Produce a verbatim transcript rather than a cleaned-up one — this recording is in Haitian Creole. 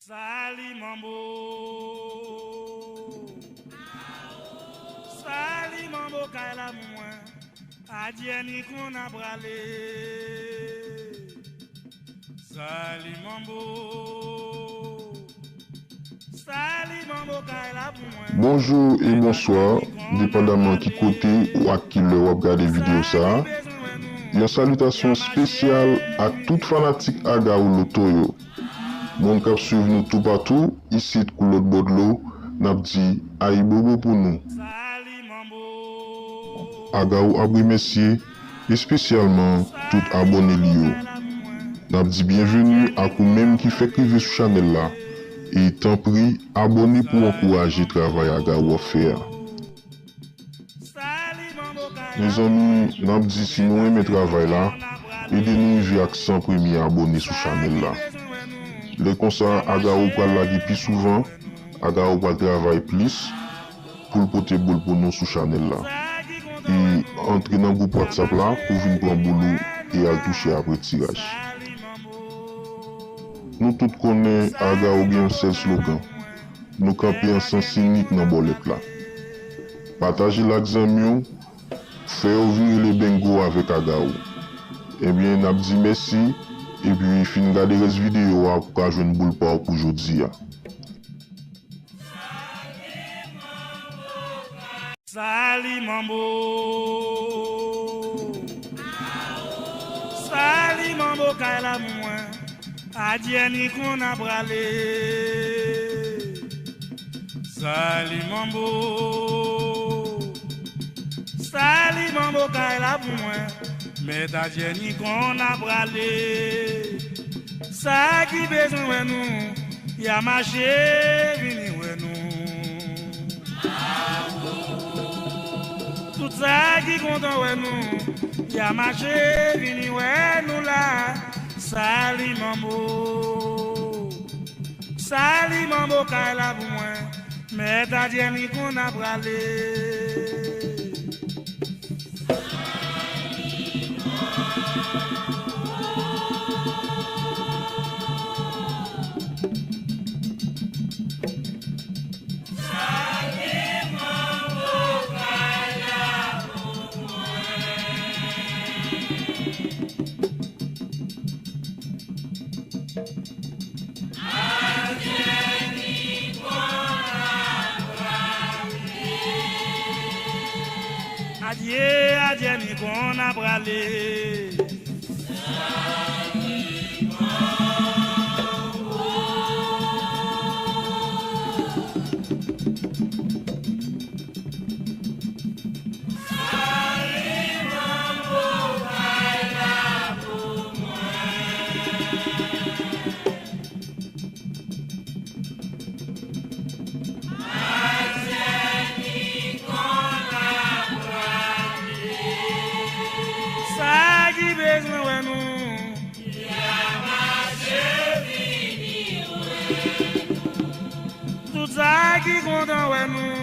Sali manbo. Sali manbo kay la pou mwen. Adyè ni konn a prale. Sali manbo. Sali manbo kay la pou mwen. Bonjou e bonswa, depandaman ki kote ou ak ki lè w ap gade videyo sa a. Yon salitasyon espesyal a tout fanatik Agawou Loto yo. Moun k ap swiv nou toupatou, isit kou lòt bò dlo, n ap di ayibobo pou nou. Agawou ap remèsye espesyalman tout abòne li yo. N ap di byenveni ak ou menm ki fèk rive sou chanèl la. E tanpri, abòne pou w ankouraje travay Agawou ap fè a. Mezanmi, n ap di si nou renmen travay la, ede nou rive ak san premye abòne sou chanèl la. Lè konsa, Agawou pral lage pi souvan, Agawou pral travay plis pou l pote boul pou nou sou chanèl la. E antre nan gwoup WhatsApp la pou vin pran boul ou e al touche apre tiraj. Nou tout konnen Agawou gen yon sèl slogan. Nou kanpe an sans inik nan bòlèt la. Pataje l ak zanmi w, fè yo vin rele bengo avèk Agawou. Ebyen, n ap di mèsi, epi fin gade rès videyo a pou w ka jwenn boul pa w pou jodi a. Sali manbo. Sali manbo kay la pou mwen. Adyè ni konn a prale. Sali manbo. Sali manbo kay la pou mwen. Mèt adyè ni konn a prale. Sa ki bezwen wè nou, y a mache vini wè nou. Tout sa ki kontan wè nou, y a mache vini wè nou la. Sali manbo. Sali manbo kay la pou mwen. Mèt adyè ni konn a prale. Adyè, adyè, ni konn a prale. Sa ki bezwen wè nou. Tout sa ki kontan wè nou.